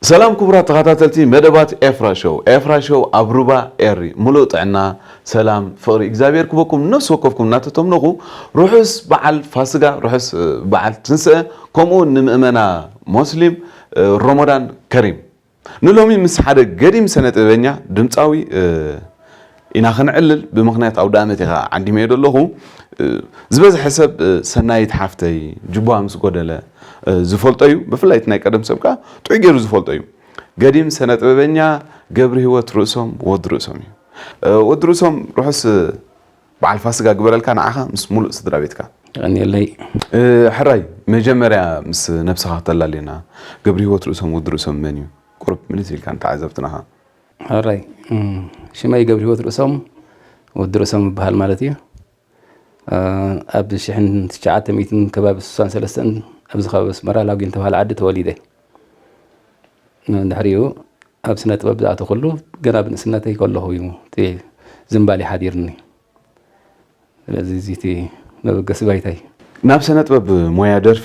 ሰላም ክቡራት ተኸታተልቲ መደባት ኤፍራ ሾው። ኤፍራ ሾው ኣብ ሩባ ኤሪ። ሙሉእ ጥዕና፣ ሰላም፣ ፍቕሪ እግዚኣብሔር ክበኩም ነፍሲ ወከፍኩም እናተተምነኹ፣ ርሑስ በዓል ፋስጋ፣ ርሑስ፣ እ፣ በዓል ትንስአ፣ ከምኡ እውን ንምእመና ሞስሊም፣ እ፣ ሮሞዳን ከሪም። ንሎሚ ምስ ሓደ ገዲም ስነ ጥበበኛ ድምፃዊ፣ እ፣ ኢና ክንዕልል፣ ብምኽንያት ኣውደ ዓመት ኢኻ ዓዲመዮ ዘለኹ። እ፣ ዝበዝሐ ሰብ፣ እ፣ ሰናይት ሓፍተይ ጅቡዋ ምስ ጎደለ፣ እ፣ ዝፈልጦ እዩ። ብፍላይ እቲ ናይ ቀደም ሰብ ከኣ ጥዑይ ገይሩ ዝፈልጦ እዩ። ገዲም ስነ ጥበበኛ ገብረ ህይወት ርእሶም ወዲ ርእሶም እዩ። እ፣ ወዲ ርእሶም ርሑስ፣ እ፣ በዓል ፋስጋ ግበረልካ ንዓኻ ምስ ሙሉእ ስድራ ቤትካ። የቐንየለይ። እ፣ ሕራይ፣ መጀመርያ ምስ ነብስኻ ክተላልየና፣ ገብረ ህይወት ርእሶም ወዲ ርእሶም መን እዩ? ቁሩብ ምልስ ኢልካ ንተዓዘብትናኻ። ሕራይ፣ እም፣ ሽመይ ገብረ ህይወት ርእሶም ወዲ ርእሶም እበሃል ማለት እዩ። እ፣ ኣብ ሽሕን ትሽዓተ ሚእትን ከባቢ ስሳን ሰለስተን ኣብዚ ከባቢ ኣስመራ ላጉን ተባሃለ ዓዲ ተወሊደ። ድሕሪኡ ኣብ ስነ ጥበብ ዝኣተኹሉ ገና ብንእስነተይ ከለኹ እዩ እቲ ዝንባሌ ሓዲርኒ። ስለዚ እዚ እቲ መበገሲ ባይታይ። ናብ ስነ ጥበብ ሞያ ደርፊ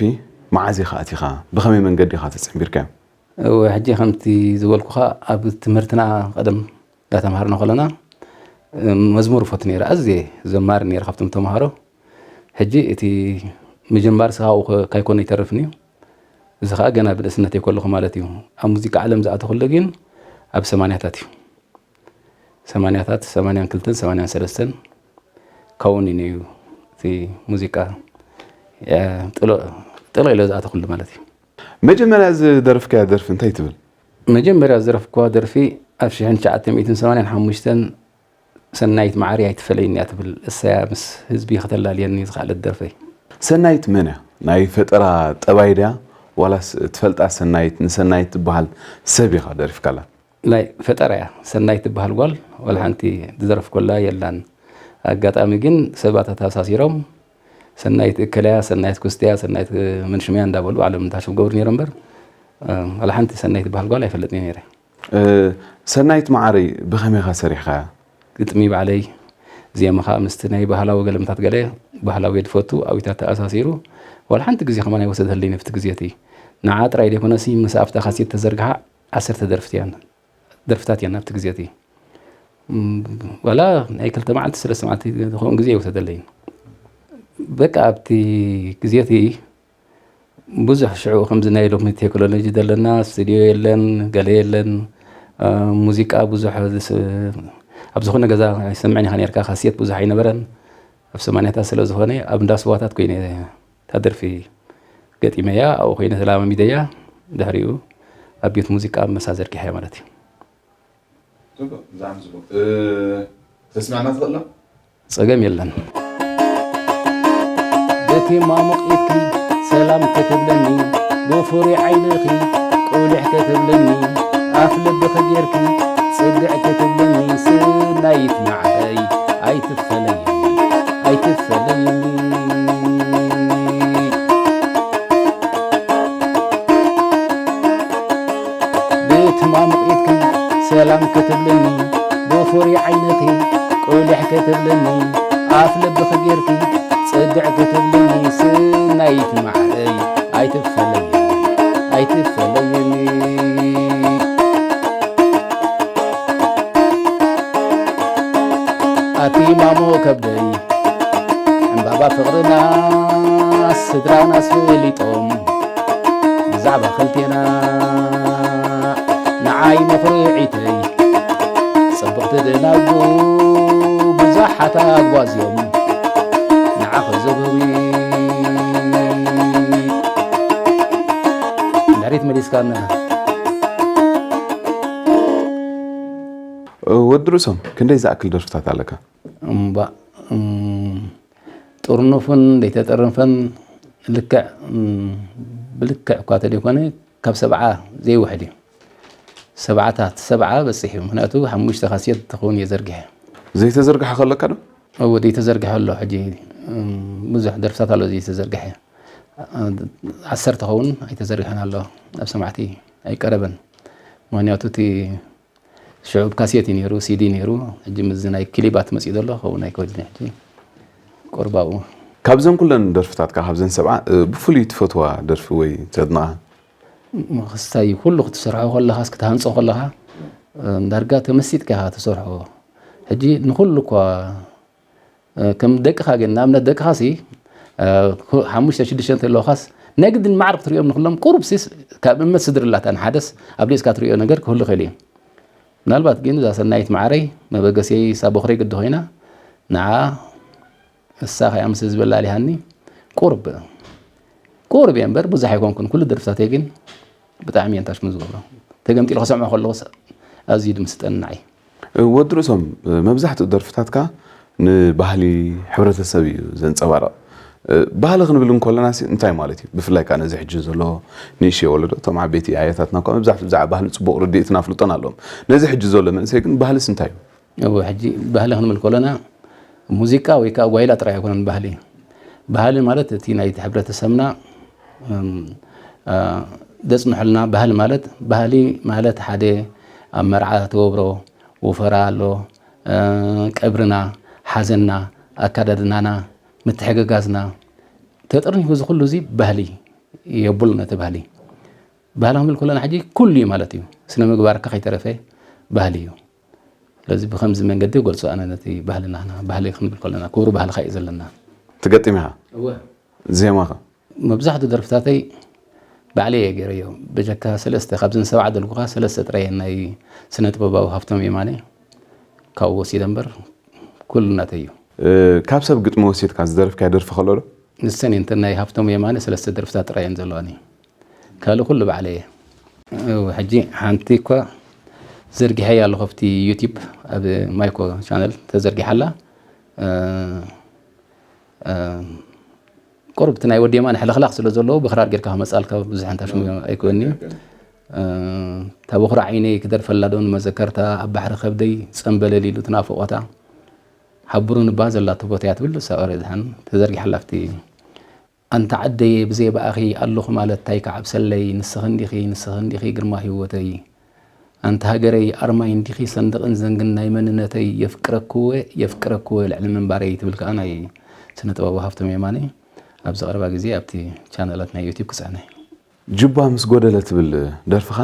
መዓዝ ኢኻ ኣቲኻ? ብኸመይ መንገዲ ኢኻ ተጸንቢርካዮ? እወ፣ ሕጂ ከምቲ ዝበልኩኻ ኣብ ትምህርትና ቀደም እንዳተምሃርና ከለና፣ እ፣ መዝሙር እፈቱ ነይረ። ኣዝየ ዘማሪ ነይረ ካብቶም ተምሃሮ። ሕጂ እቲ ምጅማር ስኻ ኣብኡ ከ-፣ ካይኮነ ይተርፍን እዩ። እዚ ኸኣ ገና ብንእስነተይ ከለኹ ማለት እዩ። ኣብ ሙዚቃ ዓለም ዝኣተኹሉ ግን ኣብ ሰማንያታት እዩ። ሰማንያታት፣ ሰማንያን ክልተን ሰማንያን ሰለስተን ካውኒ እዩ እቲ ሙዚቃ፣ እ፣ ጥሎ-፣ ጥሎ ኢለ ዝኣተኹሉ ማለት እዩ። መጀመርያ ዝደረፍካያ ደርፊ እንታይ ትብል? መጀመርያ ዝደረፍኩዋ ደርፊ ኣብ ሽሕን ትሽዓተ ሚእትን ሰማንያን ሓሙሽተን ሰናይት መዓረይ ኣይትፈለይኒ እያ ትብል። እሳያ ምስ ህዝቢ ከተላልየኒ ዝኸኣለት ደርፈይ። ሰናይት መን እያ? ናይ ፈጠራ ጠባይ ድያ? ዋላስ ትፈልጣ ሰናይት፣ ንሰናይት ትበሃል ሰብ ኢኻ ደሪፍካላ? ናይ ፈጠራ እያ። ሰናይት ትበሃል ጓል ዋላ ሓንቲ ዝደረፍኩላ የላን። ኣጋጣሚ ግን ሰባት ኣተኣሳሲሮም፣ ሰናይት እከለያ፣ ሰናይት ኩስትያ፣ ሰናይት መንሽምያ እንዳበሉ ባዕሎም እንዳሸገሩ ነይሮም እምበር፣ እ፣ ዋላ ሓንቲ ሰናይት ትበሃል ጓል ኣይፈለጥን ነይረ። እ፣ ሰናይት መዓረይ ብኸመይ ኢኻ ሰሪሕኻያ? ግጥሚ ባዕለይ፣ ዜማ ኸኣ ምስቲ ናይ ባህላዊ ገለምታት ገለ ባህላዊ ድፈቱ ኣብታ ተኣሳሲሩ፣ ዋላ ሓንቲ ግዜ ከማን ኣይወሰደለይን ኣብቲ ግዜ እቲ። ንዓ ጥራይ ዘይኮነሲ፣ ምስ ኣብታ ካሴት ተዘርግሓ ዓሰርተ ደርፍታት እየን፣ ደርፍታት እየን ኣብቲ ግዜ እቲ። እም፣ ዋላ ናይ ክልተ መዓልቲ፣ ሰለስተ መዓልቲ ዝኸውን ግዜ ኣይወሰደለይን። በቃ ኣብቲ ግዜ እቲ ብዙሕ ሽዑ ከምዚ ናይ ሎሚ ቴክኖሎጂ ዘለና ስቱዲዮ የለን፣ ገለ የለን። እ፣ ሙዚቃ ብዙሕ ዝስ-፣ ኣብ ዝኾነ ገዛ ኣይሰምዕን ኢኻ ነርካ፣ ካሴት ብዙሕ ኣይነበረን። ኣብ ሰማንያታት ስለ ዝኾነ ኣብ እንዳ ስዋታት ኮይነ እታ ደርፊ ገጢመያ፣ ኣብኡ ኮይነ ተለማሚደያ። ድሕሪኡ ኣብ ቤት ሙዚቃ መሳ ዘርጊሐያ ማለት እዩ። ጽቡቕ፣ ብጣዕሚ ጽቡቕ። እ፣ ተስምዕና ትኽእል ዶ? ጸገም የለን። በቲ ማሙቕ ኢድኪ ሰላም ክትብለኒ፣ ብፍሩይ ዓይንኺ ቁሊሕ ክትብለኒ፣ ኣፍ ልብኺ ጌርኪ ጽግዕ ክትብለኒ፣ ስናይት መዓረይ ኣይትፈለይኒ፣ ኣይትፈለይኒ። ብትማም ኢድኪ ሰላም ክትብልኒ፣ ብፍሩይ ዓይንኺ ቁሊሕ ክትብልኒ፣ ኣፍ ልብኺ ጌርኪ ጽግዕ ክትብልኒ፣ ስናይት መዓረይ ኣይትፈለይኒ፣ ኣይትፈለይኒ። ኣቲ ማሞ ከብደይ ዕምባባ ፍቕርና ስድራና ኣስፈሊጦም ብዛዕባ ክልቴና ንዓይ መኹርዒተይ ጽብቕቲ ደናጉ ብዙሓት ኣጓዝዮም ንዓኺ ዘበዊ ድሕሪት መሊስካና። ወዲ ርእሶም ክንደይ ዝኣክል ደርፍታት ኣለካ? እምባእ፣ እም፣ ጥርኑፍን ዘይተጠርነፈን ልክዕ፣ እም፣ ብልክዕ እኳ ተደይኮነ ካብ ሰብዓ ዘይውሕድ እዩ። ሰብዓታት ሰብዓ በፂሕ እዩ። ምክንያቱ ሓሙሽተ ካሴት ትኸውን እየ ዘርግሐ። ዘይተዘርግሐ ከለካ ዶ? እዎ ዘይተዘርግሐ ኣሎ። ሕጂ ብዙሕ ደርፍታት ኣሎ ዘይተዘርግሐ። ዓሰርተ ኸውን ኣይተዘርግሐን ኣሎ፣ ኣብ ሰማዕቲ ኣይቀረበን። ምክንያቱ እቲ ሽዑ ብካሴት እዩ ነይሩ፣ ሲዲ ነይሩ። ሕጂ ምስዚ ናይ ክሊባት መፅኡ ዘሎ ከውን ኣይክእልን ሕጂ ቁርባኡ ካብዘን ኩለን ደርፍታትካ ካብዘን ሰብዓ ብፍሉይ ትፈትዋ ደርፊ ወይ ተድንቓ? ክስታይ ኩሉ ክትሰርሖ ከለኻስ ክትሃንፆ ከለኻ ዳርጋ ተመሲጥካ ኢኻ ትሰርሖ። ሕጂ ንኩሉ እኳ ከም ደቅኻ ግን ንኣብነት ደቅኻ ሲ ሓሙሽተ ሽዱሽተ እንተለውኻስ ናይ ግድን ማዕር ክትሪኦም ንኩሎም ቁሩብ ሲስ ካብ እመት ስድርላታ ንሓደስ ኣብሊፅካ ትሪኦ ነገር ክህሉ ክእል እዩ። ምናልባት ግን እዛ ሰናይት ማዕረይ መበገሲይ እሳ ቦኽረይ ግዲ ኮይና ንዓ እሳ ከያ ምስ ዝበላ ኣሊሃኒ ቁርብ ቁርብ እየ እምበር ብዙሕ ኣይኮንኩን። ኩሉ ደርፍታተይ ግን ብጣዕሚ እየን ታሽሙ ዝገብሮ። ተገምጢሉ ክሰምዖ ከለኹስ ኣዝዩ ድምስጠኒ ንዓይ። ወዲ ርእሶም መብዛሕትኡ ደርፍታትካ ንባህሊ ሕብረተሰብ እዩ ዘንፀባርቕ። ባህሊ ክንብል እንከለና እንታይ ማለት እዩ? ብፍላይ ከዓ ነዚ ሕጂ ዘሎ ንእሽተይ ወለዶ እቶም ዓበይቲ ኣያታትና እኳ መብዛሕትኡ ብዛዕባ ባህሊ ፅቡቕ ርድኢትን ኣፍልጦን ኣለዎም። ነዚ ሕጂ ዘሎ መንእሰይ ግን ባህልስ እንታይ እዩ? እወ፣ ሕጂ ባህሊ ክንብል ከለና ሙዚቃ ወይ ከዓ ጓይላ ጥራይ ኣይኮነን ባህሊ። ባህሊ ማለት እቲ ናይቲ ሕብረተሰብና እም፣ አ፣ ዘጽንሐልና ባህሊ ማለት፣ ባህሊ ማለት ሓደ ኣብ መርዓ ትገብሮ ውፈራ ኣሎ፣ እ፣ ቀብርና፣ ሓዘንና፣ ኣካዳድናና፣ ምትሕግጋዝና ተጠርኒፉ እዚ ኩሉ እዚ ባህሊ የብሉ ነቲ ባህሊ። ባህሊ ክንብል ከለና ሕጂ ኩሉ እዩ ማለት እዩ። ስነ ምግባርካ ከይተረፈ ባህሊ እዩ። ስለዚ ብኸምዚ መንገዲ ይገልጾ ኣነ ነቲ ባህልና፣ ንሕና ባህሊ ክንብል ከለና ክቡር ባህልኻ እዩ ዘለና። ትገጥም ኢኻ? እወ። ዜማኸ? መብዛሕትኡ ደርፍታተይ ባዕለይ እየ ገይረዮ። በጀካ ሰለስተ ካብዘን ሰብዓ ደልኩኻ ሰለስተ ጥራይ እየን ናይ ስነ ጥበባዊ ሃፍቶም የማነ ካብኡ ወሲደ እምበር ኩሉ ናተይ እዩ። እ፣ ካብ ሰብ ግጥሚ ወሲድካ ዝደረፍካዮ ደርፊ ከሎ ዶ? ንሰን እየን እተን ናይ ሃፍቶም የማነ ሰለስተ ደርፍታት ጥራይ እየን ዘለዋኒ። ካልእ ኩሉ ባዕለይ እየ። እው፣ ሕጂ ሓንቲ እኳ ዘርጊሐያ ኣለኹ ኣብቲ ዩቲብ ኣብ ማይኮ ቻነል ተዘርጊሓ ኣላ። እ፣ እ፣ ቁሩብ እቲ ናይ ወዲ የማነ ሕልኽላኽ ስለ ዘለዎ ብኽራር ጌርካ ክመፅኣልካ ብዙሕ እንታይ ሽሙ ኣይኮንን'ዩ። እ፣ እታ በኹሪ ዓይነይ ክደርፈላ ዶ ንመዘከርታ ኣብ ባሕሪ ከብደይ ፀምበለል ኢሉ እቲ ናፍቖታ ሓብሩኒ እባ ዘላቶ ቦታ እያ ትብል እሳ ኦሬ ድሓን ተዘርጊሓ ኣላ ኣብቲ ኣንታ ዓደየ ብዘይ ብኣኺ ኣለኹ ማለት ታይ ክዓብሰለይ ንስኺ እንዲኺ ንስኺ እንዲኺ ግርማ ህይወተይ ኣንታ ሃገረይ ኣርማይ እንዲኺ ሰንደቕን ዘንግን ናይ መንነተይ የፍቅረክወ የፍቅረክወ ልዕሊ ምንባረይ ትብል ከኣ ናይ ስነ ጥበባዊ ሃፍቶም የማነ ኣብዚ ቀረባ ግዜ ኣብቲ ቻነላት ናይ ዩቲብ ክጽዕነ። ጁባ ምስ ጎደለ ትብል ደርፍኻ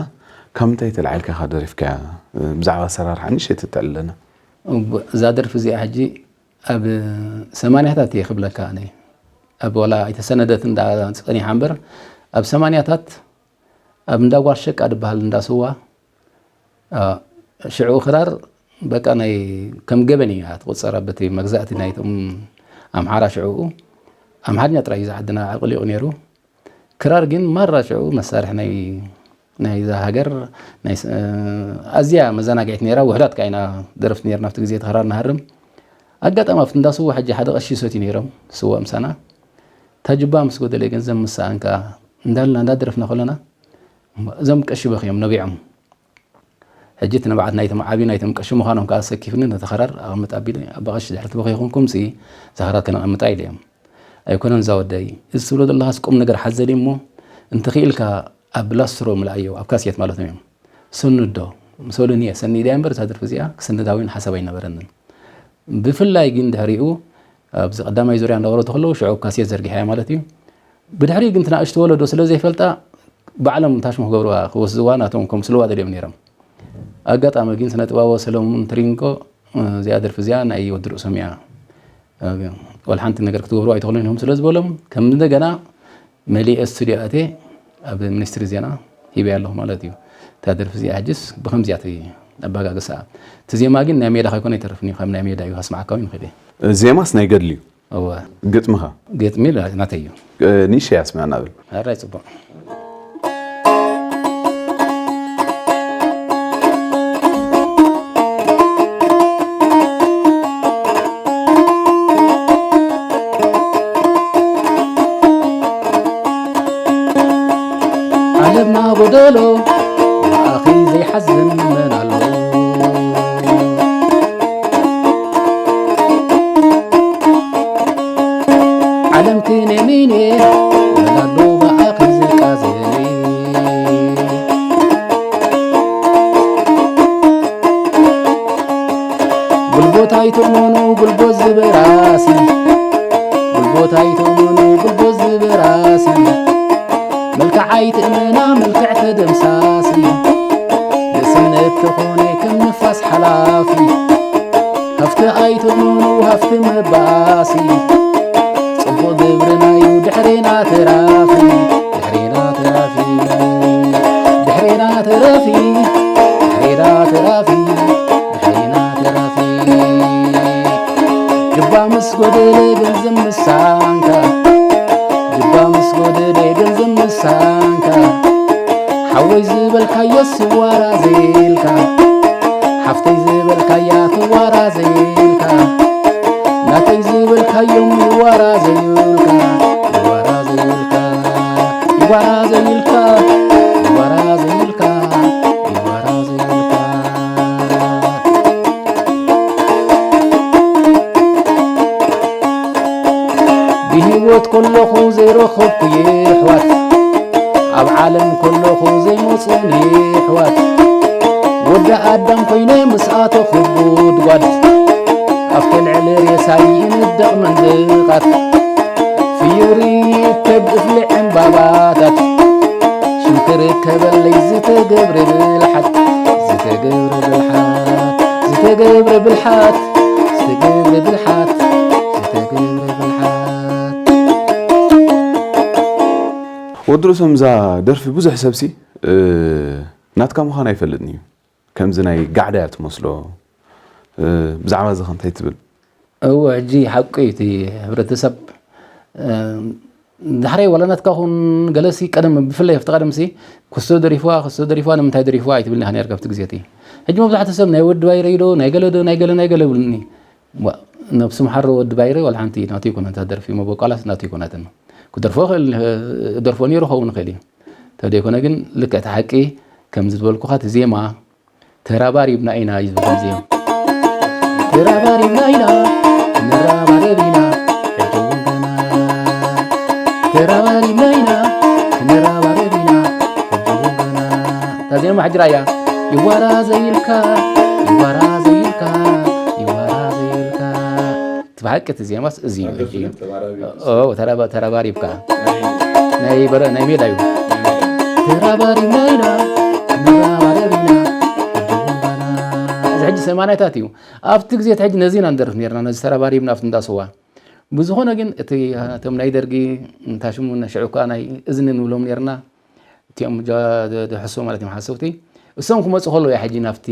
ካብ ምንታይ ተላዒልካ ኢኻ ደሪፍካያ? ብዛዕባ ኣሰራርሓ ንእሽተይ ተተዕልለና። እዛ ደርፊ እዚኣ ሕጂ ኣብ ሰማንያታት እየ ክብለካ ኣነ ኣብ ዋላ ኣይተሰነደት እንዳ ጸኒሓ እምበር ኣብ ሰማንያታት ኣብ እንዳ ጓል ሸቃ ዝበሃል እንዳ ስዋ ሽዑ ክራር በቃ ናይ ከም ገበን እያ ትቁጸር በቲ መግዛእቲ ናይቶም ኣምሓራ ሽዑ ኣምሓርኛ ጥራይ እዩ ዝዓድና ኣቅሊቑ ነይሩ ክራር ግን ማራ ሽዑ መሳርሒ ናይ ናይዛ ሃገር ኣዝያ መዘናግዒት ነይራ። ውሕዳት ከኣ ኢና ደረፍቲ ነይርና ኣብቲ ግዜ እቲ ክራር ንሃርም። ኣጋጣሚ ኣብቲ እንዳ ስዋ ሕጂ ሓደ ቀሺ ይሰትዩ ነይሮም ስዋ ምሳና። እታ ጅባ ምስ ጎደለ ገንዘብ ምስ ሰኣንካ እንዳልና እንዳደረፍና ከለና እዞም ቀሺ በኽዮም ነቢዖም። ሕጂ እቲ ንብዓት ናይቶም ዓብዩ ናይቶም ቀሺ ምዃኖም ከኣ ኣሰኪፍኒ ነቲ ኸራር ኣቐምጥ ኣቢለ ኣባ ቀሺ ድሕሪ እቲ በኺኹምኩምሲ እዛ ኸራር ከነቐምጣ ኢለዮም። ኣይኮነን እዛ ወደይ እዚ ትብሎ ዘለኻስ ቁም ነገር ሓዘል እዩ እሞ እንተኽኢልካ ኣብ ላስትሮ ምልኣዮ ኣብ ካሴት ማለቶም እዮም። ሰንዶ ምሰሉኒ እየ ሰኒደያ እምበር እዛ ደርፊ እዚኣ ክስንዳ እውን ሓሳብ ኣይነበረንን። ብፍላይ ግን ድሕሪኡ ኣብዚ ቀዳማይ ዙርያ እንዳወረዱ ከለዉ ሽዑ ካሴት ዘርጊሐያ ማለት እዩ። ብድሕሪኡ ግን እቲ ንኣሽቱ ወለዶ ስለ ዘይፈልጣ ባዕሎም ታሽሙ ክገብርዋ ክወስድዋ ናቶም ከምስልዋ ደልዮም ነይሮም። ኣጋጣሚ ግን ስነ ጥባቦ ሰለሙን ትሪንጎ እዚኣ ደርፊ እዚኣ ናይ ወዲ ርእሶም እያ ወላ ሓንቲ ነገር ክትገብርዋ ኣይትኽእሉን ኢኹም ስለ ዝበሎም ከም እንደገና መሊኤ ስቱድዮ ኣትየ ኣብ ሚኒስትሪ ዜና ሂበያ ኣለኹ ማለት እዩ። እታ ደርፊ እዚኣ ሕጅስ ብኸምዚኣ እቲ ኣባጋግሳኣ። እቲ ዜማ ግን ናይ ሜዳ ከይኮነ ኣይተርፍን እዩ፣ ካብ ናይ ሜዳ እዩ ከስምዓካ እውን ይኽእል እየ። ዜማስ ናይ ገድሊ እዩ። እወ። ግጥምኻ? ግጥሚ ናተይ እዩ። ንእሽተይ ኣስምዐና በል። ሕራይ ጽቡቕ። ዓለምና ጎደሎ ብኣኺ ዘይሓዝን ኣይትእመኑ ጉልቦት ዝበራሲ፣ ጉልቦት ኣይትእመኑ ጉልቦት ዝበራሲ፣ መልክዕ ኣይትእመና መልክዕ ተደምሳሲ፣ ንእስነት ተኾነ ከም ንፋስ ሓላፊ፣ ሃፍቲ ኣይትእመኑ ሃፍቲ መባሲ፣ ጽቡቕ ግብርናዩ ድሕሬና ተራፊ፣ ድሕሬና ተራፊ፣ ድሕሬና ተራፊ፣ ድሕሬና ተራፊ፣ ድሕሬና ተራፊ። ጅባ ምስ ጎደለ ገንዘብ ምሳንካ፣ ጅባ ምስ ጎደለ ገንዘብ ምሳንካ፣ ሓወይ ዝበልካዮ ስዋራ ዘይልካ፣ ሓፍተይ ዝበልካያ ትዋራ ዘይልካ፣ ናተይ ዝበልካዮም ይዋራ ዘይብልካ፣ ይዋራ ዘይብልካ፣ ይዋራ ዘይብልካ፣ ይዋራ ዘይብልካ፣ ይዋራ ዘይብልካ። ብህይወት ከለኹ ዘይረኸብኩ የሕዋት፣ ኣብ ዓለም ከለኹ ዘይመጹኒ የሕዋት፣ ወዲ ኣዳም ኮይነ ምስ ኣተኹ ጉድጓድ፣ ኣብቲ ልዕሊ ሬሳይ ይንደቕ መንድቓት፣ ፍዮሪ ይርከብ እፍሊ ዕምባባታት፣ ሽምክር ከበለይ ዝተገብረ ብልሓት፣ ዝተገብረ ብልሓት፣ ዝተገብረ ብልሓት፣ ዝተገብረ ብልሓት፣ ዝተገብረ ብልሓት። ወዲ ርእሶም እዛ ደርፊ ብዙሕ ሰብሲ ናትካ ምዃን ኣይፈልጥን እዩ። ከምዚ ናይ ጋዕዳ እያ ትመስሎ። ብዛዕባ እዚ ከ እንታይ ትብል? እወ፣ ሕጂ ሓቁ እዩ እቲ ሕብረተሰብ። ዳሕራይ ዋላ ናትካ ኹን ገለሲ ቀደም ብፍላይ ኣብቲ ቀደምሲ ክስቶ ደሪፍዋ ክስቶ ደሪፍዋ ንምንታይ ደሪፍዋ ኣይትብልኒ ኢኻ ነርካ ኣብቲ ግዜ እቲ። ሕጂ መብዛሕትኡ ሰብ ናይ ወዲ ባይረይ ዶ ናይ ገለ ዶ ናይ ገለ ናይ ገለ ይብልኒ። ነብሱ ምሓሮ ወዲ ባይረይ ዋላ ሓንቲ ናቱ ይኮነት እታ ደርፊ እሞ በቃላስ ናቱ ይኮነትን። ክደርፎ ይኽእል ደርፎ ነይሩ ክኸውን ይኽእል እዩ። ተደይኮነ ግን ልክዕ እቲ ሓቂ ከምዚ ዝበልኩኻ እቲ ዜማ ተራባሪብና ኢና እዩ ዝብል ዜማ። ተራባሪብና ኢና ክንረባረብ ኢና ሕጂ እውን ገና። ተራባሪብና ኢና ክንረባረብ ኢና ሕጂ እውን ገና። እታ ዜማ ሕጂ ራያ ይዋራ ዘይልካ ይዋራ ዘይልካ ይዋራ ዘይልካ። እቲ ብሓቂ እቲ ዜማስ እዚ እዩ ሕጂ። ተራባሪብካ ናይ በረ ናይ ሜዳ እዩ። ተራባሪብና ኢና ክንረባረብ ኢና ሕጂ እውን ገና። እዚ ሕጂ ሰማንያታት እዩ። ኣብቲ ግዜ እቲ ሕጂ ነዚ ኢና ንደርፍ ነርና ነዚ ተራባሪብና ኣብቲ እንዳስዋ። ብዝኾነ ግን እቲ እቶም ናይ ደርጊ እንታይ ሽሙ ሽዑ እኳ ናይ እዝኒ ንብሎም ነርና። እቲኦም ዝሕሱ ማለት እዮም ሓሰውቲ እሶም ክመፁ ከለዉ እያ ሕጂ ናብቲ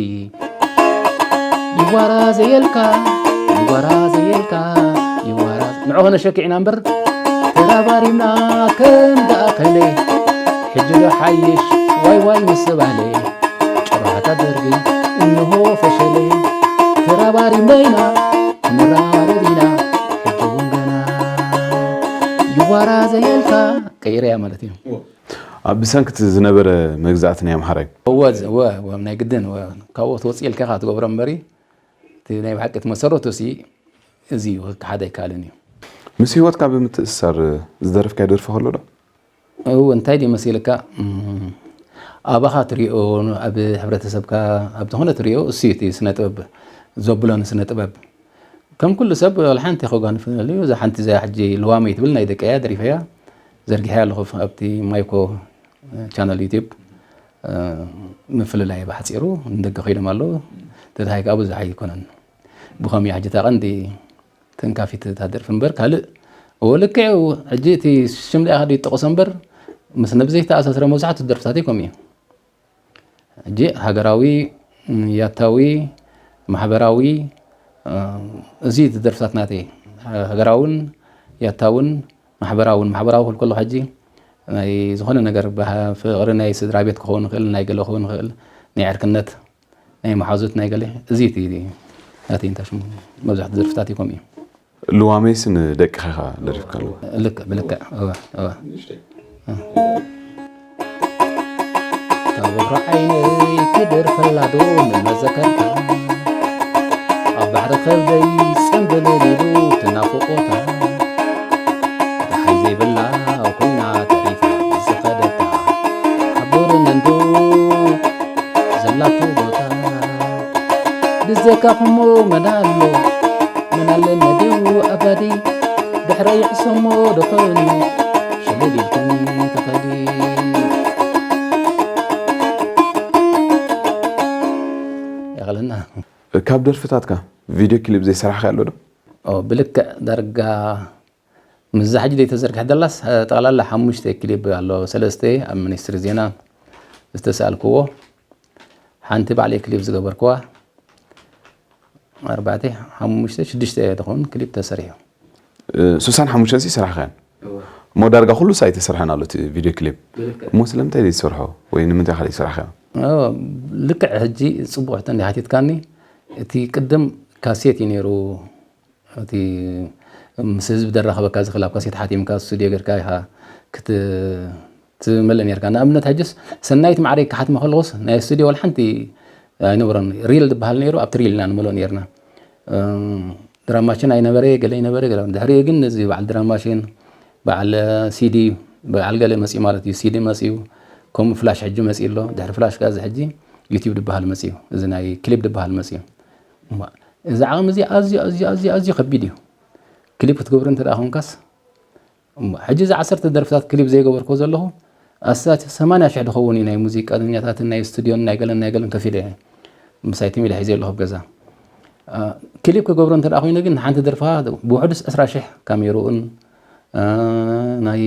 ይዋራ ዘየልካ ይዋራ ዘየልካ ይዋራ ንዕሆነ ሸኪዕና እምበር ተራባሪብና ከም ደኣኸለ ሕጂ ዶ ሓይሽ ዋይ ዋይ ምስ ተባህለ ጭራታ ደርጊ እንሆ ፈሸለ ተራባሪብና ኢና ክንራረብ ኢና ሕጂ እውን ገና ይዋራ ዘየልካ ቀይረያ ማለት እዩ። ኣብ ብሰንኪ እቲ ዝነበረ መግዛእቲ ናይ ኣምሓራይ እወ እወ እወ ናይ ግድን እወ ካብኡ ክትወፅእ ኢልካ ኢኻ ትገብሮ እምበሪ እቲ ናይ ብሓቂ እቲ መሰረቱ ሲ እዚ እዩ ክከሓድ ኣይከኣልን እዩ። ምስ ህይወትካ ብምትእስሳር ዝደረፍካዮ ደርፊ ከሎ ዶ? እው እንታይ ድዩ መሲልካ ኣባኻ ትሪኦ ኣብ ሕብረተሰብካ ኣብ ዝኾነ ትሪኦ እሱ እቲ ስነ ጥበብ ዘብሎ ንስነ ጥበብ ከም ኩሉ ሰብ ዋላ ሓንቲ ከጓንፍ ንኽእል እዩ። እዛ ሓንቲ እዚኣ ሕጂ ልዋመይ ትብል ናይ ደቀያ ደሪፈያ ዘርጊሐያ ኣለኹ ኣብቲ ማይኮ ቻነል ዩቲብ ምፍልላይ ብሓፂሩ ንደገ ኮይኖም ኣለዉ ተድሃይ ከዓ ብዙሕ ኣይኮነን ብኸምኡ ሕጂ እታ ቀንዲ ተንካፊት እታ ደርፊ እምበር ካልእ እዎ ልክዕ እዩ ሕጂ እቲ ሽም ዳኣ ድዩ ትጠቕሶ እምበር ምስ ነብዘይ ተኣሳስረ መብዛሕትኡ ደርፍታተይ ከምኡ እዩ ሕጂ ሃገራዊ ያታዊ ማሕበራዊ እዚ እቲ ደርፍታት ናተይ ሃገራውን ያታውን ማሕበራውን ማሕበራዊ ክብል ከለኹ ሕጂ ናይ ዝኾነ ነገር ፍቕሪ ናይ ስድራ ቤት ክኸውን ይኽእል ናይ ገለ ክኸውን ይኽእል ናይ ዕርክነት ናይ መሓዙት ናይ ገለ እዚ እቲ ናተይ እንታይ ሽሙ መብዛሕትኡ ደርፍታት ይኮም እዩ ልዋመይስ ንደቅኻ ኢኻ ደሪፍካሉ ልክዕ ብልክዕ እወ እወ ካብ ወፍሪ ዓይነይ ክደርፈላ ዶ ንመዘከርታ ኣብ ባሕሪ ከብደይ ጽምብልል ኢሉ ትናፍቆታ ደሓይ ዘይብላ ኮይና ተሪፋ ዝኸደታ ሓቡርኒ እንዶ ዘላቶ ቦታ ብዘይካኹሞ መን ኣሎ? መን ኣሎ ነዲኡ ኣባዲ? ድሕረይ ይሕሰሞ ዶ ኾን? ሸለል ኢልክኒ ተኸዲ። የቕለና። ካብ ደርፍታትካ ቪድዮ ክሊፕ ዘይሰራሕካዮ ኣሎ ዶ? ኦ፣ ብልክዕ ዳርጋ ምስዛ ሕጂ ዘይተዘርግሐ ደላስ፣ ጠቕላላ ሓሙሽተ ክሊፕ ኣሎ። ሰለስተ ኣብ ሚኒስትሪ ዜና ዝተሳልክዎ፣ ሓንቲ ባዕለይ ክሊፕ ዝገበርክዋ፣ ኣርባዕተ፣ ሓሙሽተ፣ ሽዱሽተ ትኸውን ክሊፕ ተሰሪሑ። እ፣ ስሳን ሓሙሽተን ሲ ሰራሕካያን? እወ። እሞ ዳርጋ ኩሉ ሲ ኣይተሰርሐን ኣሎ እቲ ቪድዮ ክሊፕ። ብልክዕ። እሞ ስለምንታይ ዘይትሰርሖ? ወይ ንምንታይ ኢኻ ዘይሰራሕካዮ? እወ፣ ልክዕ ሕጂ ጽቡቕ ሕቶ እንዲኻ ሓቲትካኒ። እቲ ቅድም ካሴት እዩ ነይሩ። እቲ ምስ ህዝቢ ደራኸበካ ዝኽእል ኣብ ካሴት ሓቲምካ ስቱድዮ ጌርካ ኢኻ ክት-፣ ትመልእ ኔርካ። ንኣብነት ሕጅስ ሰናይት ማዕረይ ክሓትማ ከለኹስ ናይ ስቱድዮ ዋላ ሓንቲ ኣይነበሮን። ሪል ዝበሃል ነይሩ፣ ኣብቲ ሪል ኢና ንመልኦ ኔርና። እም፣ ድራም ማሽን ኣይነበረ፣ ገለ ኣይነበረ፣ ገለ። ድሕሪኡ ግን እዚ በዓል ድራም ማሽን፣ በዓል ሲዲ፣ በዓል ገለ መጺኡ ማለት እዩ። ሲዲ መጺኡ፣ ከምኡ ፍላሽ ሕጂ መጺኡ ኣሎ። ድሕሪ ፍላሽ ከኣ እዚ ሕጂ ዩቲዩብ ዝበሃል መጺኡ። እዚ ናይ ክሊፕ ዝበሃል መጺኡ። እሞ እዚ ዓቕሚ እዚ ኣዝዩ፣ ኣዝዩ፣ ኣዝዩ፣ ኣዝዩ ከቢድ እዩ። ክሊፕ ክትገብር እንተ ደኣ ኾንካስ፣ እሞ ሕጂ እዚ ዓሰርተ ደርፍታት ክሊፕ ዘይገበርኩ ዘለኹ፣ ኣስታት ሰማንያ ሽሕ ዝኸውን እዩ ናይ ሙዚቀኛታትን ናይ ስቱድዮን ናይ ገለን ናይ ገለን ከፊለ እየ። ምሳይ ትም ኢለ ሒዘ ኣለኹ ኣብ ገዛ። አ፣ ክሊፕ ክገብሮ እንተ ደኣ ኮይኑ ግን ሓንቲ ደርፋ ብውሕዱስ ዕስራ ሽሕ ካሜርኡን፣ አ፣ ናይ፣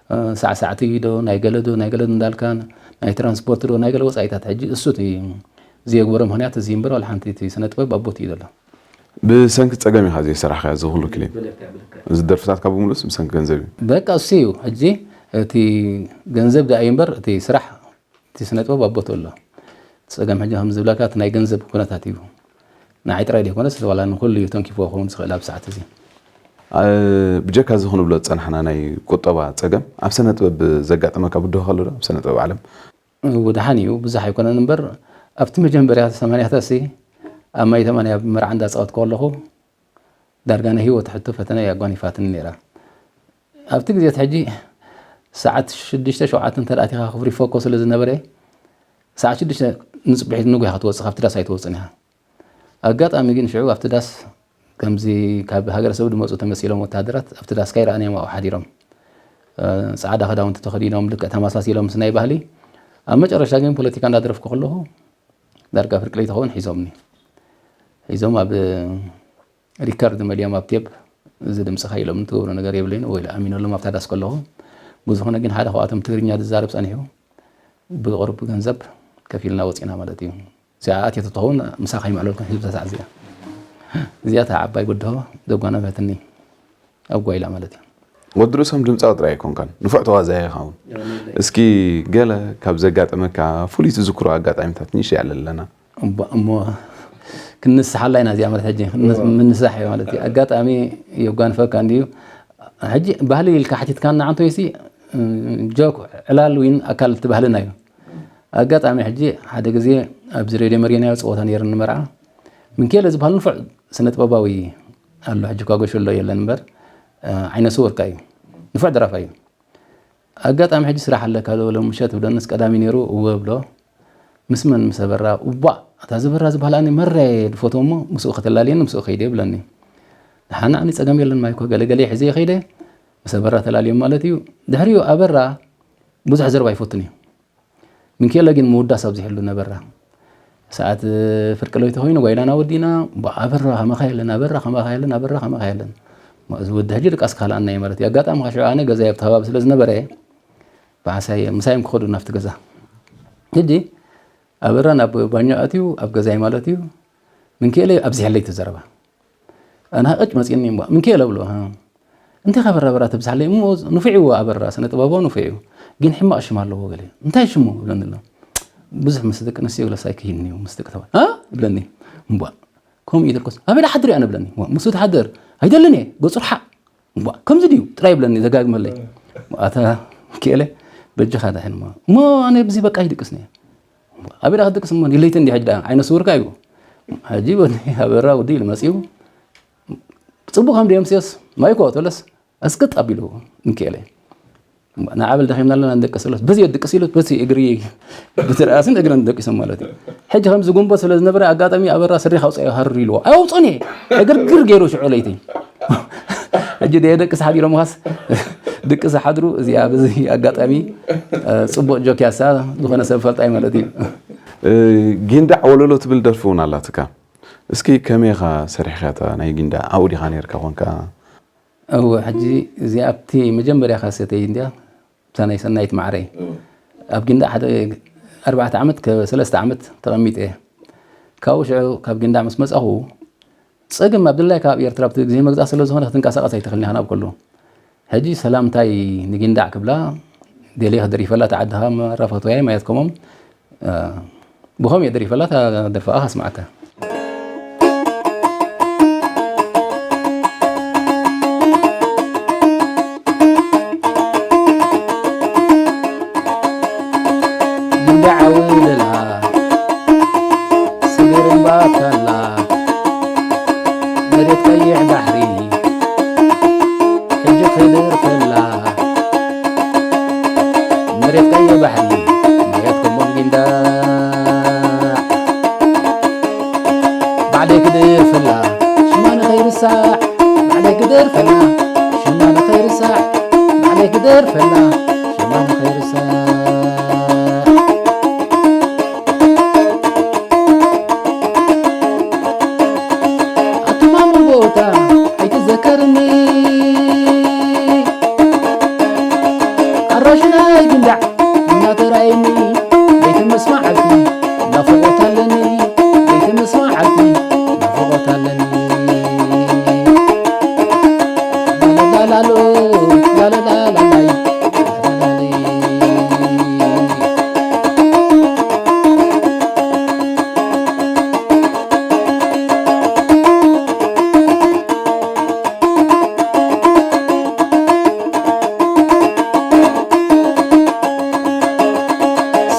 አ፣ ሳዕሳዕቲ ዶ፣ ናይ ገለ ዶ፣ ናይ ገለ ዶ እንዳልካ፣ ናይ ትራንስፖርት ዶ፣ ናይ ገለ ወጻኢታት ሕጂ እሱ እቲ ዘየግበሮ ምኽንያት እዚ እምበር ዋላ ሓንቲ እቲ ስነ ጥበብ ኣብ ቦትኡ እዩ ዘሎ። ብሰንኪ ጸገም ኢኻ ዘይሰራሕካዮ እዚ ኩሉ ክሊፕ? ብልክዕ፣ ብልክዕ። እዚ ደርፍታትካ ብምሉእስ ብሰንኪ ገንዘብ እዩ? በቃ እሱ እዩ። ሕጂ እቲ ገንዘብ ደኣ እዩ እምበር እቲ ስራሕ፣ እቲ ስነ ጥበብ ኣብ ቦትኡ ኣሎ። ጸገም ሕጂ ከም ዝብለካ እቲ ናይ ገንዘብ ኩነታት እዩ። ንዓይ ጥራይ ዘይኮነስ ዋላ ንኹሉ እዩ ተንኪፍዎ ክኸውን ዝኽእል ኣብ ሰዓት እዚ። አ፣ ብጀካ እዚ ክንብሎ ዝጸናሕና ናይ ቁጠባ ጸገም ኣብ ስነ ጥበብ ዘጋጠመካ ብድሆ ኣሎ ዶ? ኣብ ስነ ጥበብ ዓለም? እው፣ ደሓን እዩ፣ ብዙሕ ኣይኮነን እምበር፣ ኣብቲ መጀመርያ ሰማንያታት ሲ፣ ኣብ ማይ ተማንያ መርዓ እንዳጻወትኩ ከለኹ፣ ዳርጋ ናይ ህይወት ሕቶ ፈተነ እያ ኣጓኒፋትኒ ነይራ። ኣብቲ ግዜ እቲ ሕጂ፣ ሰዓት ሽዱሽተ፣ ሸውዓተ እንተ ደኣ ኣቲኻ ክፍሪ ፎኮ ስለ ዝነበረ፣ ሰዓት ሽዱሽተ ንጽባሒት ንጉያ ክትወጽእ፣ ካብቲ ዳስ ኣይትወጽእን ኢኻ። ኣጋጣሚ ግን ሽዑ ኣብቲ ዳስ ከምዚ ካብ ሃገረሰብ ዝመጹ ተመሲሎም ወተሃደራት ኣብቲ ዳስ ከይረኣናዮም ኣብኡ ሓዲሮም። እ፣ ጻዕዳ ክዳውንቲ ተኸዲኖም ልክዕ ተመሳሲሎም ምስ ናይ ባህሊ። ኣብ መጨረሻ ግን ፖለቲካ እንዳደረፍኩ ከለኹ ዳርጋ ፍርቂ ለይቲ ክኸውን ሒዞምኒ። ሒዞም ኣብ ሪከርድ መሊኦም ኣብ ቴፕ እዚ ድምጽኻ ኢሎም ትገብሮ ነገር የብለይን ወይ ኢለ ኣሚነሎም ኣብታ ዳስ ከለኹ። ብዝኾነ ግን ሓደ ካብኣቶም ትግርኛ ዝዛረብ ጸኒሑ ብቕሩብ ገንዘብ ከፊልና ወጺና ማለት እዩ። እዚኣ ኣትየቶ ትኸውን ምሳኻ ይምዕለልኩም ህዝቢ ተሳዕ እዚኣ። እዚኣ እታ ዓባይ ብድሆ ዘጓነፈትኒ ኣብ ጓይላ ማለት እዩ። ወዲ ርእሶም ድምጻዊ ጥራይ ኣይኮንካን፣ ንፉዕ ተዋዛያይ ኢኻ እውን። እስኪ ገለ ካብ ዘጋጠመካ ፍሉይ ትዝክሮ ኣጋጣሚታት ንእሽተይ ኣለለና። እባ እሞ ክንስሓላ ኢና እዚኣ ማለት ሕጂ። እዋ። ምንሳሕ እዩ ማለት እዩ። ኣጋጣሚ የጓንፈካ እንድዩ። ሕጂ ባህሊ ኢልካ ሓቲትካና ዓንቶይሲ፣ እ፣ ጆክ ዕላል ዊን ኣካል እቲ ባህልና እዩ። ኣጋጣሚ ሕጂ ሓደ ግዜ ኣብዚ ሬድዮ መሪናዮ ጸወታ ነይሩ ንመርዓ። ምንኬለ ዝበሃል ንፉዕ ስነ ጥበባዊ ኣሎ፣ ሕጂ እኳ ጎሽ ኣሎ የለን እምበር፣ እ፣ ዓይነ ስውር ከኣ እዩ። ንፉዕ ደራፋይ እዩ። ኣጋጣሚ ሕጂ ስራሕ ኣለካ ዶ ሎም ምሸት ብለንስ ቀዳሚ ነይሩ፣ እወ ብሎ። ምስ መን? ምስ ኣበራ። እዋእ፣ እታ ዝበራ ዝበሃል ኣነ መረ ድፈትዎ እሞ ምስኡ ከተላልየኒ ምስኡ ከይደ ይብለኒ። ደሓን ኣነ ጸገም የለን ማይኮ ገለ ገለ ሒዘ ከይደ ምስ ኣበራ ተላልዮም ማለት እዩ። ድሕሪኡ ኣበራ ብዙሕ ዘረባ ይፈቱን እዩ። ምንኬለ ግን ምውዳስ ኣብዚሕሉ ነበራ። ሰዓት ፍርቂ ለይቲ ኮይኑ ጓይላና ወዲና፣ ኣበራ ከማኻ የለን፣ ኣበራ ከማኻ የለን፣ ኣበራ ከማኻ የለን። እዚ ወዲ ሕጂ ድቃስ ካልኣና እዩ ማለት እዩ። ኣጋጣሚ ከሽዑ ኣነ ገዛይ ኣብቲ ከባቢ ስለ ዝነበረ፣ ብሓሳይ ምሳዮም ክኸዱ ናብቲ ገዛ። ሕጂ ኣበራ ናብ ባኞ ኣትዩ፣ ኣብ ገዛይ ማለት እዩ። ምንኬለ ኣብዚሐለይ ተዘረባ። ኣነ ሃቐጭ መጺእኒ እምባ፣ ምንኬለ ብሎ፣ ሃ። እንታይ ከበራ በራ ተብዝሓለይ እሞ ንፉዕ እዩ ኣበራ፣ ስነ ጥበባዊ ንፉዕ እዩ። ግን ሕማቕ ሽም ኣለዎ ገለ። እንታይ ሽሙ? ይብለኒ ኣሎ። ብዙሕ ምስ ደቂ ኣንስትዮ ግለስ ኣይክህልኒ እዩ፣ ምስ ደቂ ተባዕትዮ። አ? ይብለኒ። እምባ፣ ከምኡ እዩ ተልኮስ። ኣበይ ደሓድር ኣነ? ይብለኒ። እሞ፣ ምስኡ ትሓድር? ኣይደልን እየ፣ ገጹ ርሓቕ። እምባ፣ ከምዚ ድዩ? ጥራይ ይብለኒ፣ ደጋግመለይ። ኣታ ክእለ፣ በጃኻ ድሕን እሞ። እሞ ኣነ ብዚ በቃ ይድቅስኒ እየ። እምባ፣ ኣበይ ደኣ ክትድቅስ እሞ? ይለይተ እንዲ ሕጂ ደኣ፣ ዓይነ ስውርካ እዩ። ሕጂ ወዲ ኣበራ ወዲ ኢሉ መጺኡ። ጽቡቕ ከም ደየምስዮስ፣ ማይኮ፣ ተለስ፣ ኣስቅጥ ኣቢሉ፣ እንክኤለ። ንዓበል ደኺምና ኣለና ንደቅስ ኢሎስ በዚ ድቅስ ኢሎስ በዚ እግሪ ብትርኣስን እግረን ደቂሶም ማለት እዩ። ሕጂ ከምዚ ጉንበት ስለ ዝነበረ ኣጋጣሚ ኣበራ ስሪ ካውፅኣዮ ሃርር ኢልዎ ኣይወፅኦን እየ ዕግርግር ገይሩ ሽዑ ለይቲ ሕጂ ደየደቅስ ሓዲሮም ኻስ ድቅስ ሓድሩ እዚኣ በዚ ኣጋጣሚ ፅቡቅ ጆክ ያሳ ዝኾነ ሰብ ፈልጣይ ማለት እዩ። ጊንዳዕ ወለሎ ትብል ደርፊ እውን ኣላትካ። እስኪ ከመይ ኢኻ ሰሪሕካታ ናይ ጊንዳዕ ኣብኡ ዲኻ ነርካ ኮንካ? እወ ሕጂ እዚኣ ኣብቲ መጀመርያ ካሰተይ እንድያ እታ ናይ ሰናይት ማዕረይ ኣብ ጊንዳዕ ሓደ ኣርባዕተ ዓመት ከ ሰለስተ ዓመት ተቐሚጠ እየ። ካብኡ ሽዑ ካብ ጊንዳዕ ምስ መጻኹ ጸገም ኣብ ድላይ ካብ ኤርትራ ኣብቲ ግዜ መግዛእ ስለ ዝኾነ ክትንቀሳቐስ ኣይትኽእልን ኢኻ ናብ ኩሉ። ሕጂ ሰላምታይ ንጊንዳዕ ክብላ ደልየ ክደሪፈላ እታ ዓድኻ መራፈትወያይ ማለት ከምኦም ብኸም የደሪፈላ እታ ደርፋ ከስምዓካ። ጊንዳዕ ዓውለላ ስግር እምባታላ መሬት ቀይሕ ባሕሪ ሕጂ ክድር ከላ መሬት ቀይሕ ባሕሪ መሬት ኮሞን ጊንዳዕ ባዕለይ ክደርፈላ ሽማ ንኸይርሳዕ ባዕለይ ክደርፈላ ሽማ ንኸይርሳዕ ባዕለይ ክደርፈላ ሽማ ንኸይርሳዕ ኣቱማሙ ቦታ ኣይትዘከርኒ ኣራሽናይ ግንዳዕ እናተራእየኒ ለይቲ ምስ መዓልቲ ናፍቖት ኣለኒ ለይቲ ምስ መዓልቲ ናፍቖት ኣለኒ ላላላሎ ላላላላላይ ላላላለይ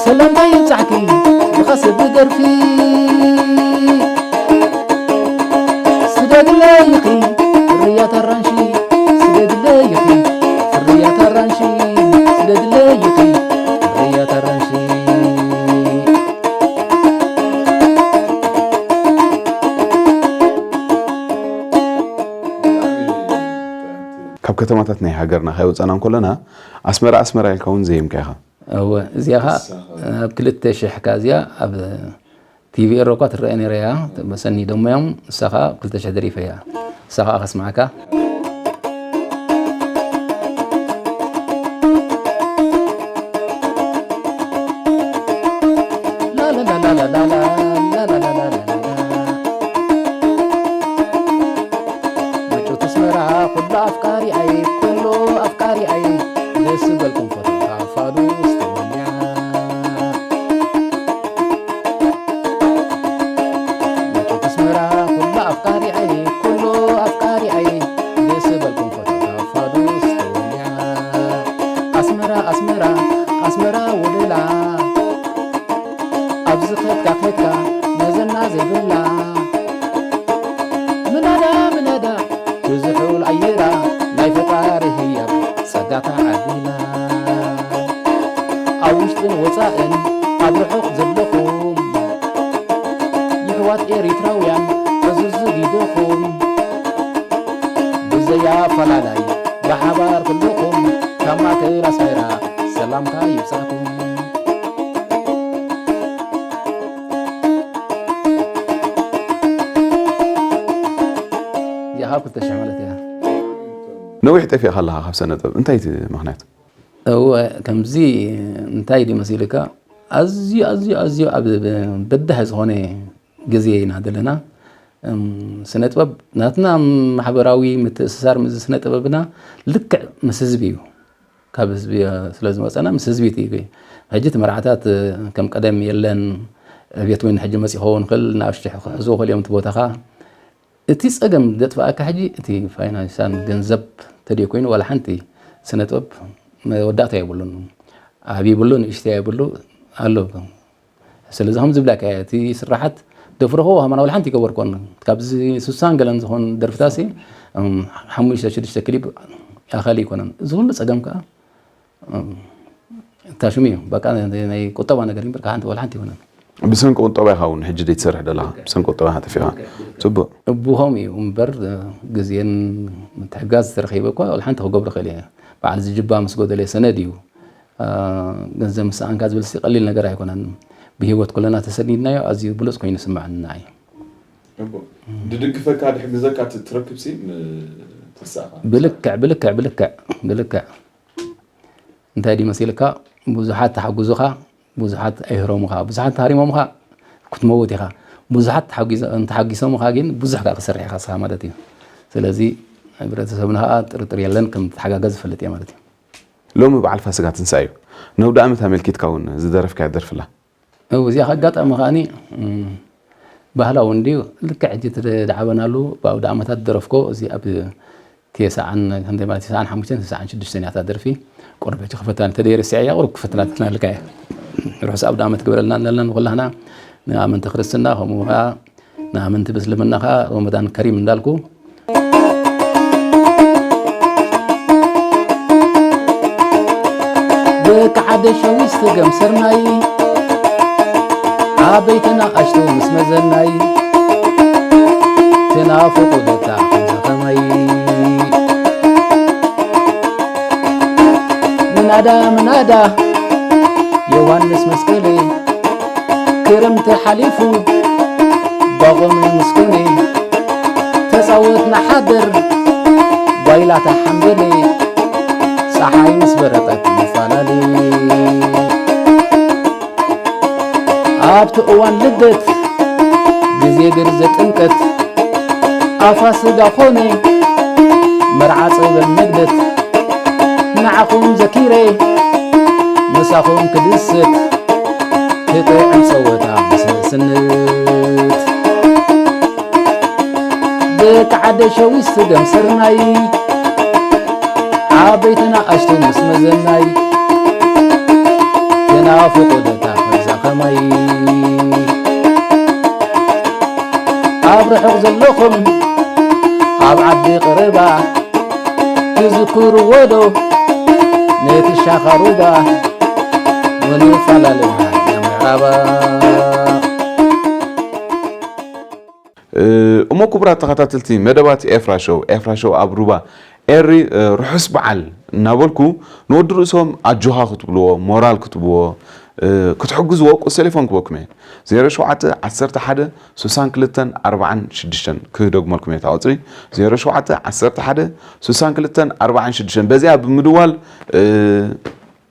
ሰላምታ ይብጻሕኪ ብኻስ ብደርፊ ስደድለይ ኢኺ ፍርያት ኣራንሺ ስደድለይ ኢኺ ፍርያት ኣራንሺ ስደድለይ ኢኺ ፍርያት ኣራንሺ ካብ ከተማታት ናይ ሃገርና ከይወፃና እንከለና ኣስመራ ኣስመራ ኢልካ እውን ዘየምካ ኢኻ። እወ እዚኣ ኸዓ ኣብ ክልተ ሽሕ እዚኣ ኣብ ቲቪ ኤሮ እኳ ትረአ ነይራ እያ። መሰኒ ደሞ እዮም እሳ ኸዓ ክልተ ሽሕ ደሪፈ እያ። እሳ ኸዓ ከስምዓካ። መጩት ኣስመራ ኩሉ ኣፍቃሪ ኣይ ኩሉ ኣፍቃሪ ኣይ ደስ ዝበልኩም ፈተውታ ፋዱስ ተወልያ መጩት ኣስመራ ኩሉ ኣፍቃሪ ኣይ ኩሉ ኣፍቃሪ ኣይ ደስ ዝበልኩም ፈተውታ ፋዱስ ተወልያ ኣስመራ ኣስመራ ኣስመራ ውድላ ኣብዚ ኸድካ ኸድካ መዘና ዘይብላ ምናዳ ምናዳ ብዝሑል ኣየራ ናይ ፈጣሪ ህያብ ጸጋታ ዓዲላ ኣብ ውሽጥን ወጻእን ኣብ ርሑቕ ዘለኹም ይሕዋት ኤሪትራውያን ዕዙዝ ዚዲድኹም ብዘይ ኣፈላላይ ብሓባር ኩልኹም ካብ ማእከል ኣስመራ ሰላምታ ይብጻሕኩም። እዚኣ ካብ ክልተ ሽሕ ማለት እያ። ነዊሕ ጠፊእካ ኣለኻ ካብ ስነ ጥበብ፣ እንታይ እቲ ምኽንያት? እወ፣ ከምዚ እንታይ ድዩ መሲልካ? ኣዝዩ፣ ኣዝዩ፣ ኣዝዩ ኣብ በዳሂ ዝኾነ ግዜ ኢና ዘለና። እም፣ ስነ ጥበብ ናትና ማሕበራዊ ምትእስሳር ምስዚ ስነ ጥበብና ልክዕ ምስ ህዝቢ እዩ። ካብ ህዝቢ ስለ ዝመፀና ምስ ህዝቢ እቲ ሕጂ እቲ መርዓታት ከም ቀደም የለን። ዕብየት እውን ሕጂ መፂ ክኸውን ይኽእል፣ ንኣሽቱ ክሕዝዎ ክእል እዮም እቲ ቦታኻ። እቲ ጸገም ዘጥፍኣካ ሕጂ እቲ ፋይናንሳን ገንዘብ ተደይ ኮይኑ ዋላ ሓንቲ ስነ ጥበብ መወዳእታ የብሉን። ዓቢ ይብሉ ንእሽተይ የብሉ ኣሎ። ስለዚ ከም ዝብላካ እየ፣ እቲ ስራሓት ደፍረኽዎ ሃማና ዋላ ሓንቲ ይገበርኮን። ካብዚ ስሳን ገለን ዝኾን ደርፍታሲ ሓሙሽተ ሽዱሽተ ክሊፕ ያኸል ይኮነን። እዚ ኩሉ ጸገም ከኣ እም፣ ታሽሙ እዩ። በቃ ናይ ቁጠባ ነገር እምበር፣ ካብ ሓንቲ ወላ ሓንቲ ይሆናል። ብሰንኪ ቁጠባ ኢኻ እውን ሕጂ ደይ ትሰርሕ ዘለኻ። ብሰንኪ ቁጠባ ኢኻ ጠፊእኻ። ጽቡቕ። እቡ ከምኡ እዩ እምበር፣ ግዜን ምትሕጋዝ ተረኺበ እኳ ወላ ሓንቲ ክገብሮ ክእል እየ። በዓል ዝጅባ ምስ ጎደለ ሰነድ እዩ። አ፣ ገንዘብ ምስ ሰኣንካ ዝብል ሲ ቀሊል ነገር ኣይኮነን። ብህይወት ኩለና ተሰኒድናዮ ኣዝዩ ብሉጽ ኮይኑ ይስምዓኒ ንዓይ። እቡ፣ ድድግፈካ ድሕግዘካ ት-፣ ትረክብ ሲ ም-፣ ተሳእኻ። ብልክዕ፣ ብልክዕ፣ ብልክዕ፣ ብልክዕ። እንታይ ድዩ መሲልካ? ብዙሓት ተሓጉዙኻ፣ ብዙሓት ኣይህረሙኻ፣ ብዙሓት ተሃሪሞምኻ ክትመውት ኢኻ። ብዙሓት ተሓጊዞ-፣ እንተሓጊሶምኻ ግን ብዙሕ ከኣ ክሰርሕ ኢኻ ንስኻ ማለት እዩ። ስለዚ ሕብረተሰብና ከኣ ጥርጥር የለን ከም ትሓጋገዝ ዝፈልጥ እየ ማለት እዩ። ሎሚ በዓል ፋሲካ ትንሳኤ እዩ። ነውደ ዓመት ኣመልኪትካ እውን ዝደረፍካያ ደርፊ ኣላ። እው፣ እዚኣ ኣጋጣሚ ከኣኒ፣ እም፣ ባህላዊ እንድዩ። ልክዕ ሕጂ እቲ ዝዓበናሉ ብኣውደ ዓመታት ዝደረፍኮ፣ እዚ ኣብ ተስዓን፣ ክንደይ ማለት፣ ተስዓን ሓሙሽተን ተስዓን ሽዱሽተን እያ እታ ደርፊ። ቁሩብ ሕጂ ክፈትና፣ እንተ ደይረስዐያ ቁሩብ ክፈትና ትናልካ እያ። ርሑስ ኣውደ ዓመት ግበረልና እንላለን ንኹላህና፣ ንኣመንቲ ክርስትና፣ ከምኡ ከኣ ንኣመንቲ ምስልምና ከኣ ረመዳን ከሪም እንዳልኩ፣ ደቂ ዓደ ሸዊት ስገም ስርናይ፣ ዓበይቲ ንኣሽቱ ምስ መዘናይ፣ ትናፍቑ ደታ ከምዛ ከማይ። ምናዳ ምናዳ ዮሃንስ መስቀሌ፣ ክረምቲ ሓሊፉ ባቖመ ምስኮነ፣ ተጻወትና ሓደር ጓይላታ ሓምበሌ፣ ጸሓይ ምስ በረቐት ንፈላለ። ኣብቲ እዋን ልደት፣ ግዜ ግርዘ ጥምቀት፣ ኣፋስጋ ኾነ መርዓ ጸበል መግደት፣ ንዓኹም ዘኪረ ምሳኹም ክድሰት፣ ክጥዕም ጸወታ ምስ ስንት። ደቂ ዓደ ሸዊት ስገም ስርናይ፣ ዓበይቲ ንኣሽቱ ምስ መዘናይ፣ ትናፍቑ ደታ ከምዛ ከማይ። ኣብ ርሑቕ ዘለኹም ኣብ ዓዲ ቀረባ፣ ትዝክርዎ ዶ ነቲ ሻኻ ሩባ፣ ምንፈላለና ምዕራባ። እ፣ እሞ ክቡራት ተኸታተልቲ መደባት ኤፍራ ሾው፣ ኤፍራ ሾው ኣብ ሩባ ኤሪ፣ እ፣ ርሑስ በዓል እናበልኩ፣ ንወዲ ርእሶም ኣጆኻ ክትብልዎ፣ ሞራል ክትብዎ፣ እ፣ ክትሕግዝዎ ቁጽሪ ቴሌፎን ክበኩም እየ። ዜሮ ሸውዓተ ዓሰርተ ሓደ ስሳን ክልተን ኣርባዓን ሽዱሽተን ክደግመልኩም እየ እታ ቁጽሪ። ዜሮ ሸውዓተ ዓሰርተ ሓደ ስሳን ክልተን ኣርባዓን ሽዱሽተን። በዚኣ ብምድዋል፣ እ፣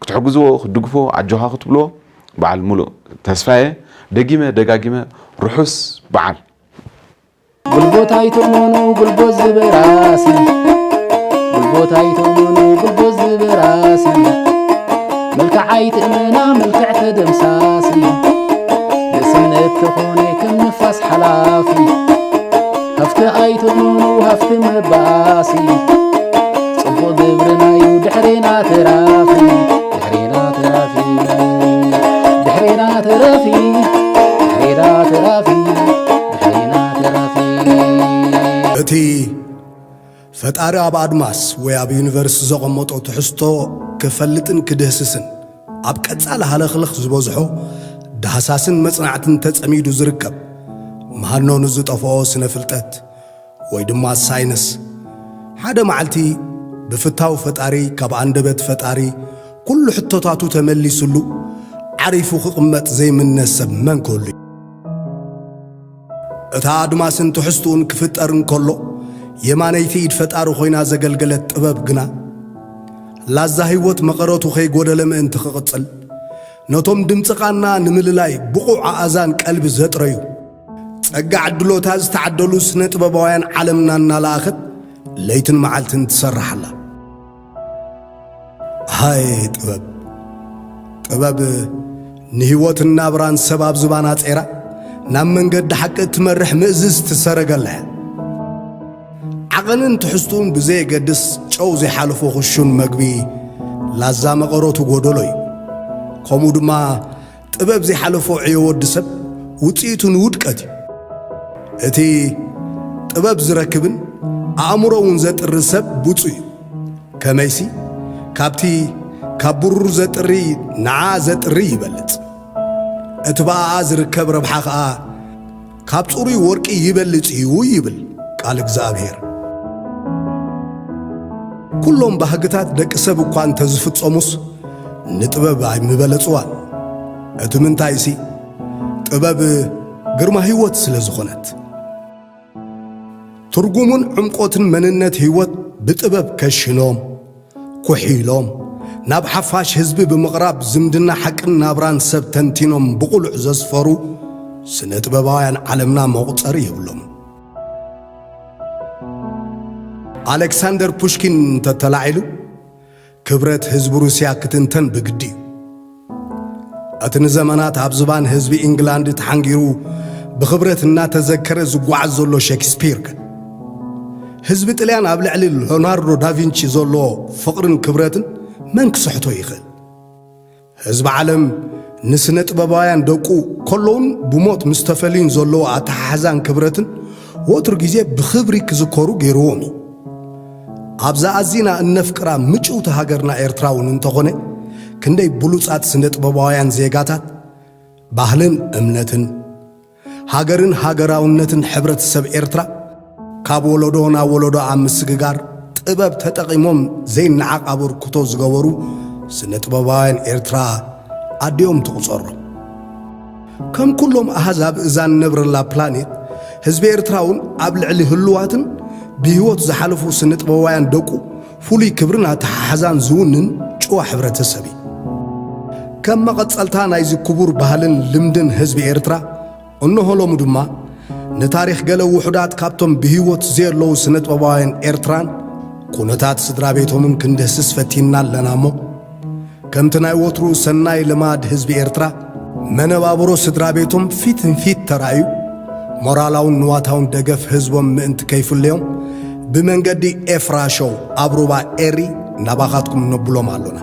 ክትሕግዝዎ፣ ክትድግፍዎ፣ ኣጆኻ ክትብልዎ በዓል ሙሉእ ተስፋየ። ደጊመ ደጋጊመ ርሑስ በዓል። ጉልቦት ኣይትእመኑ፣ ጉልቦት ዝበራሲ። ጉልቦት ኣይትእመኑ፣ ጉልቦት ዝበራሲ። መልክዕ ኣይትእመና፣ መልክዕ ተደምሳሲ። ንእስነት ተኾነ ከም ንፋስ ሓላፊ። ሃፍቲ ኣይትእመኑ፣ ሃፍቲ መባሲ። ጽቡቕ ግብርናዩ ድሕሬና ተራፊ። ድሕሬና ተራፊ። ድሕሬና ተራፊ። ድሕሬና ተራፊ። ድሕሬና ተራፊ። እቲ ፈጣሪ ኣብ ኣድማስ ወይ ኣብ ዩኒቨርስ ዘቐመጦ ትሕዝቶ ክፈልጥን ክድህስስን ኣብ ቀጻሊ ሃለኽለኽ ዝበዝሖ ዳህሳስን መጽናዕትን ተጸሚዱ ዝርከብ፣ ምሃኖ ንዝጠፍኦ ስነ ፍልጠት ወይ ድማ ሳይንስ፣ ሓደ መዓልቲ ብፍታው ፈጣሪ፣ ካብ ኣንደበት ፈጣሪ ኩሉ ሕቶታቱ ተመሊስሉ ዓሪፉ ክቕመጥ ዘይምነ ሰብ መን ክህሉ እዩ? እታ ኣድማስን ትሕዝትኡን ክፍጠር እንከሎ፣ የማነይቲ ኢድ ፈጣሪ ኮይና ዘገልገለት ጥበብ ግና፣ ላዛ ህይወት መቐረቱ ከይጎደለ ምእንቲ ክቕጽል፣ ነቶም ድምጺ ቃና ንምልላይ ብቑዕ ኣእዛን ቀልቢ ዘጥረዩ፣ ጸጋ ዕድሎታ ዝተዓደሉ ስነ ጥበባውያን ዓለምና እናለኣኸት ለይትን መዓልትን ትሰርሕ ኣላ። ሃይ ጥበብ! ጥበብ ንህይወትን ናብራን ሰብ ኣብ ዝባና ጼራ ናብ መንገዲ ሓቂ እትመርሕ ምእዝዝቲ ሰረገላ እያ። ዓቐንን ትሕዝትኡን ብዘየገድስ ጨው ዘይሓለፎ ክሹን መግቢ ላዛ መቐረቱ ጎደሎ እዩ። ከምኡ ድማ ጥበብ ዘይሓለፎ ዕዮ ወዲ ሰብ ውጽኢቱ ንውድቀት እዩ። እቲ ጥበብ ዝረክብን ኣእምሮ እውን ዘጥሪ ሰብ ብፁዕ እዩ። ከመይሲ ካብቲ ካብ ብሩር ዘጥሪ ንዓ ዘጥሪ ይበልጽ፣ እቲ ብኣኣ ዝርከብ ረብሓ ኸኣ ካብ ጽሩይ ወርቂ ይበልጽ እዩ ይብል ቃል እግዚኣብሔር። ኩሎም ባህግታት ደቂ ሰብ እኳ እንተ ዝፍጸሙስ፣ ንጥበብ ኣይምበለጽዋን። እቲ ምንታይሲ፣ ጥበብ ግርማ ህይወት ስለ ዝኾነት። ትርጉሙን ዕምቆትን መንነት ህይወት ብጥበብ ከሽኖም፣ ኩሒሎም፣ ናብ ሓፋሽ ህዝቢ ብምቕራብ ዝምድና ሓቅን ናብራን ሰብ ተንቲኖም ብቕሉዕ ዘስፈሩ ስነ ጥበባውያን ዓለምና መቑጸሪ የብሎምን። ኣሌክሳንደር ፑሽኪን እንተተላዒሉ፣ ክብረት ህዝቢ ሩስያ ክትንተን ብግዲ እዩ። እቲ ንዘመናት ኣብ ዝባን ህዝቢ ኢንግላንድ ተሓንጊሩ ብኽብረት እናተዘከረ ዝጓዓዝ ዘሎ ሸክስፒር ከ? ህዝቢ ጥልያን ኣብ ልዕሊ ሎናርዶ ዳቪንቺ ዘሎ ፍቕርን ክብረትን መን ክስሕቶ ይኽእል? ህዝቢ ዓለም ንስነ ጥበባውያን ደቁ ከለውን ብሞት ምስ ተፈልዩን ዘለዎ ኣተሓሕዛን ክብረትን ወትሩ ግዜ ብኽብሪ ክዝከሩ ገይርዎም እዩ። ኣብዛ ኣዚና እነፍቅራ ምጭውቲ ሃገርና ኤርትራ እውን እንተኾነ፣ ክንደይ ብሉጻት ስነ ጥበባውያን ዜጋታት ባህልን እምነትን፣ ሃገርን ሃገራውነትን ሕብረተሰብ ኤርትራ ካብ ወለዶ ናብ ወለዶ ኣብ ምስግጋር ጥበብ ተጠቒሞም ዘይነዓቕ ኣበርክቶ ዝገበሩ ስነ ጥበባውያን ኤርትራ ኣዲኦም ትቑጸሮም። ከም ኩሎም ኣሃዝ ኣብ እዛ ንነብረላ ፕላኔት፣ ህዝቢ ኤርትራ እውን ኣብ ልዕሊ ህሉዋትን ብህይወት ዝሓለፉ ስነ ጥበባውያን ደቁ ፍሉይ ክብርን ኣተሓሕዛን ዝውንን ጭዋ ሕብረተሰብ እዩ። ከም መቐጸልታ ናይዚ ክቡር ባህልን ልምድን ህዝቢ ኤርትራ፣ እንሆ ሎሚ ድማ ንታሪኽ ገለ ውሑዳት ካብቶም ብህይወት ዘየለዉ ስነ ጥበባውያን ኤርትራን ኩነታት ስድራ ቤቶምን ክንድህስስ ፈቲንና ኣለና እሞ፣ ከምቲ ናይ ወትሩ ሰናይ ልማድ ህዝቢ ኤርትራ፣ መነባብሮ ስድራ ቤቶም ፊት ንፊት ተራእዩ፣ ሞራላውን ንዋታውን ደገፍ ህዝቦም ምእንቲ ከይፍለዮም፣ ብመንገዲ ኤፍራ ሾው ኣብ ሩባ ኤሪ ናባኻትኩም ነብሎም ኣሎና።